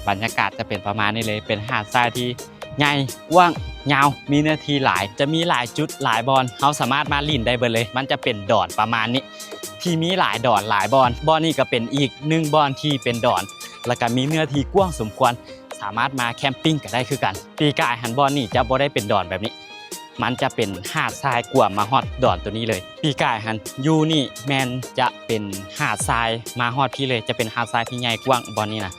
ບັນຍາກາດຈະເປັນປະມານນີ້ເລີຍ ເປັນຫາດຊາຍທີ່ໃຫຍ່ ກວ້າງ ຍາວ ມີເນື້ອທີ່ຫຼາຍ ຈະມີຫຼາຍຈຸດຫຼາຍບ່ອນ ເຮົາສາມາດມາຫຼິ້ນໄດ້ເບິດເລີຍ. ມັນຈະເປັນດອນປະມານນີ້ ທີ່ມີຫຼາຍດອນຫຼາຍບ່ອນ. ບ່ອນນີ້ກໍເປັນອີກໜຶ່ງບ່ອນທີ່ເປັນດອນ ແລ້ວກໍມີເນື້ອທີ່ກວ້າງສົມຄວນ ສາມາດມາແຄມປິງກໍໄດ້ຄືກັນ. ປີກາຍຫັ້ນ ບ່ອນນີ້ຈະບໍ່ໄດ້ເປັນດອນແບບນີ້ ມັນຈະເປັນຫາດຊາຍກວມມາຮອດດອນໂຕນີ້ເລີຍ. ປີກາຍຫັ້ນ ຢູ່ນີ້ແມ່ນຈະເປັນຫາດຊາຍມາຮອດພີ້ເລີຍ ຈະເປັນຫາດຊາຍທີ່ໃຫຍ່ກວ້າງບ່ອນນີ້ນະ.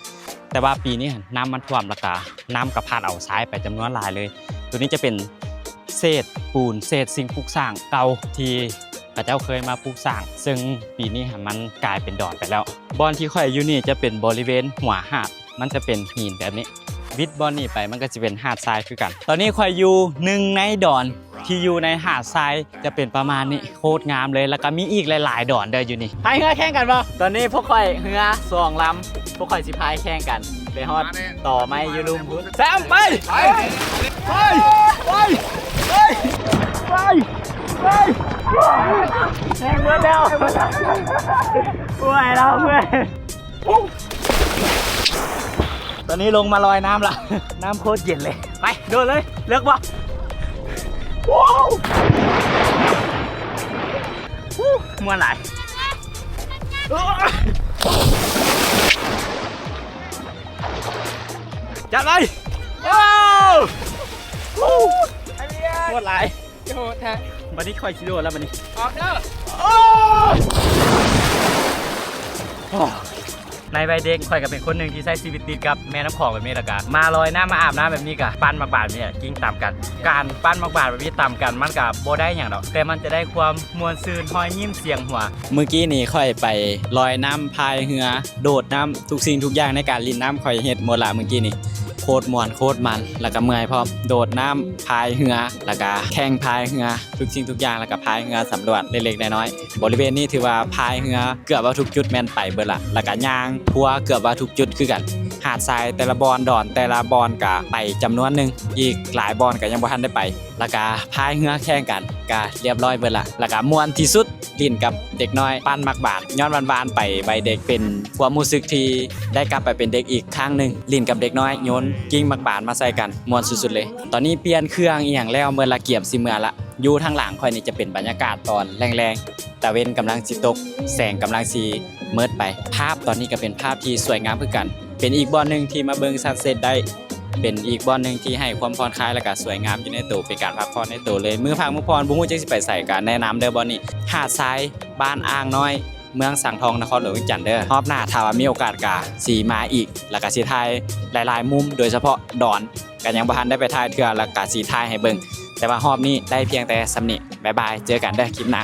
ແຕ່ວ່າປີນີ້ຫັ້ນ ນ້ຳມັນຖ້ວມ ແລ້ວກະນ້ຳກະພັດເອົາຊາຍໄປຈຳນວນຫຼາຍເລີຍ. ໂຕນີ້ຈະເປັນເສດປູນ ເສດສິ່ງປຸກສ້າງເກົ່າທີ່ເຂົາເຈົ້າເຄີຍມາປຸກສ້າງ ເຊິ່ງປີນີ້ຫັ້ນ ມັນກາຍເປັນດອນໄປແລ້ວ. ບ່ອນທີ່ຂ້ອຍຢູ່ນີ້ຈະເປັນບໍລິເວນຫົວຫາດ ມັນຈະເປັນຫີນແບບນີ້ ວິດບ່ອນນີ້ໄປ ມັນກໍຊິເປັນຫາດຊາຍຄືກັນ. ຕອນນີ້ຂ້ອຍຢູ່ໜຶ່ງໃນດອນທີ່ຢູ່ໃນຫາດຊາຍ ຈະເປັນປະມານນີ້ ໂຄດງາມເລີຍ. ແລ້ວກໍມີອີກຫຼາຍໆດອນເດີ້ຢູ່ນີ້. ພາຍເຮືອແຂ່ງກັນບໍ່? ຕອນນີ້ພວກຂ້ອຍເຮືອສອງລຳ ພວກຂ້ອຍຊິພາຍແຂ່ງກັນ ໄປຮອດຕໍໄມ້ຢູ່ລຸ່ມພຸ້ນ. ແຊມ ໄປ! ໄປ! ໄປ! ໄປ! ໄປ! ໄປ! ແຮງເບິດແລ້ວ ບໍ່ໄຫວແລ້ວເມື່ອຍ. ຕອນນີ້ລົງມາລອຍນ້ຳລະ ນ້ຳໂຄດເຢັນເລີຍ. ໄປ ໂດດເລີຍ ເລິກບໍ່? ວ້າວ ຮູ້ ມ່ວນຫຼາຍ ຈັດໄປ. ວ້າວ ຮູ້ ໂຄດຫຼາຍ. ໂຫດແທ້ ບັດນີ້ຂ້ອຍຊິໂດດແລ້ວບັດນີ້ ອອກເດີ້. ໃນໄວເດັກ ຂ້ອຍກໍເປັນຄົນໜຶ່ງທີ່ໃຊ້ຊີວິດຕິດກັບແມ່ນ້ຳຂອງແບບນີ້ ແລ້ວກໍມາລອຍນ້ຳ ມາອາບນ້ຳແບບນີ້ ກໍປັ່ນໝາກບາດແບບນີ້ ກິ້ງຕຳກັນ. ການປັ່ນໝາກບາດແບບນີ້ຕຳກັນ ມັນກໍບໍ່ໄດ້ຫຍັງດອກ ແຕ່ມັນຈະໄດ້ຄວາມມ່ວນຊື່ນ ຮອຍຍິ້ມ ສຽງຫົວ. ມື້ກີ້ນີ້ຂ້ອຍໄປລອຍນ້ຳ ພາຍເຮືອ ໂດດນ້ຳ ທຸກສິ່ງທຸກຢ່າງໃນການຫຼິ້ນນ້ຳ ຂ້ອຍເຮັດໝົດລະມື້ກີ້ນີ້. ໂຄດມ່ວນ ໂຄດມັນ ແລ້ວກໍເມື່ອຍພ້ອມ. ໂດດນ້ຳ ພາຍເຮືອ ແລ້ວກະແຂ່ງພາຍເຮືອ ທຸກສິ່ງທຸກຢ່າງ ແລ້ວກະພາຍເຮືອສຳຫຼວດເລັກໆນ້ອຍໆ. ບໍລິເວນນີ້ຖືວ່າພາຍເຮືອເກືອບວ່າທຸກຈຸດແມ່ນໄປເບິດລະ ແລ້ວກະຍ່າງທົວເກືອບວ່າທຸກຈຸດຄືກັນ. ຫາດຊາຍແຕ່ລະບ່ອນ ດອນແຕ່ລະບ່ອນກະໄປຈຳນວນໜຶ່ງ ອີກຫຼາຍບ່ອນກະຍັງບໍ່ທັນໄດ້ໄປ ແລ້ວກະພາຍເຮືອແຂ່ງກັນກະລຽບຮ້ອຍເບິດລະ ແລ້ວກະມ່ວນທີ່ສຸດ ຫຼິ້ນກັບເດັກນ້ອຍ ປັ່ນໝາກບາດ ຍ້ອນຫວານໆໄປໄວເດັກ ເປັນຄວາມຮູ້ສຶກທີ່ໄດ້ກັບໄປເປັນເດັກອີກຄັ້ງໜຶ່ງ ຫຼິ້ນກັບເດັກນ້ອຍ ໂຍນກິ້ງໝາກບາດມາໃສ່ກັນ ມ່ວນສຸດໆເລີຍ. ຕອນນີ້ປ່ຽນເຄື່ອງອີ່ຫຍັງແລ້ວ ເໝິດລະ ກຽມຊິເມືອລະ. ຢູ່ທາງຫຼັງຂ້ອຍນີ້ຈະເປັນບັນຍາກາດຕອນແລງໆ ຕາເວັນກຳລັງຊິຕົກ ແສງກຳລັງຊິເໝິດໄປ. ພາບຕອນນີ້ກໍເປັນພາບທີ່ສວຍງາມຄືກັນ ເປັນອີກບ່ອນໜຶ່ງທີ່ມາເບິ່ງຊັນເຊັດໄດ້ ເປັນອີກບ່ອນໜຶ່ງທີ່ໃຫ້ຄວາມຜ່ອນຄາຍ ແລ້ວກະສວຍງາມຢູ່ໃນໂຕ ເປັນການພັກຜ່ອນໃນໂຕເລີຍ. ມື້ພັກມື້ຜ່ອນ ບໍ່ຮູ້ຈັກຊິໄປໃສ ກະແນະນຳເດີ້ບ່ອນນີ້ ຫາດຊາຍ ບ້ານອ່າງນ້ອຍ ເມືອງສັງທອງ ນະຄອນຫຼວງວຽງຈັນເດີ້. ຮອບໜ້າຖ້າວ່າມີໂອກາດກະຊິມາອີກ ແລ້ວກະຊິຖ່າຍຫຼາຍໆມຸມ ໂດຍສະເພາະດອນ ກະຍັງບໍ່ທັນໄດ້ໄປຖ່າຍເທື່ອ ແລ້ວກະຊິຖ່າຍໃຫ້ເບິ່ງ ແຕ່ວ່າຮອບນີ້ໄດ້ພຽງແຕ່ສ່ຳນີ້. ບາຍບາຍ ເຈີກັນເດີ້ຄລິບໜ້າ.